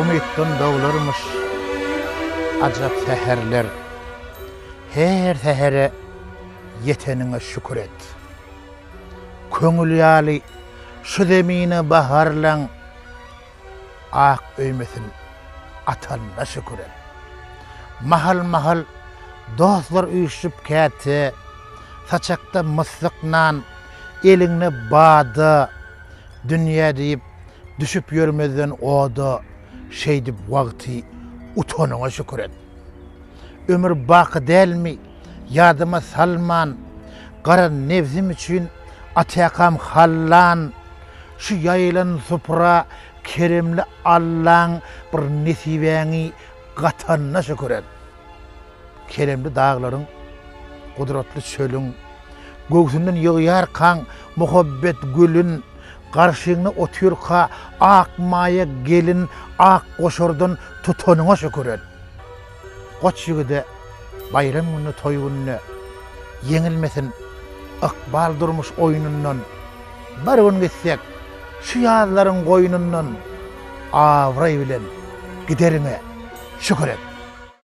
Umytdan doglarmyş ajap säherler, Her sähere ýeteniňe şükür et. Köňül ýaly şu zemine baharlaň Ak öýmesin atanyna şükür et. Mahal-mahal dostlar üýşüp käte, Saçakda myssyk nan, eliňde bada, Dünýä diýip düşüp ýörmezden oda, Şeýdip wagty utanyňa şükür et. Ömür baky dälmi, ýadyma salman, Gara nebsim üçin atäkam hallan, Şu ýaýylan supra keremli Allaň Bir nesibäňi gatanyna şükür et. Keremli daglaryň, gudratly çölüň, Göwsünden ýygýarkaň muhabbet gülün, Garşyňda otyrka ak maýa gelin Ak goşardan tutanyňa şükür et. Goç ýigide baýram günde toý günde Ýeňilmesin ykbal durmuş oýnundan Bir gün gitsek şu ýazlaryň goýnundan Abraý bilen gideriňe şükür et.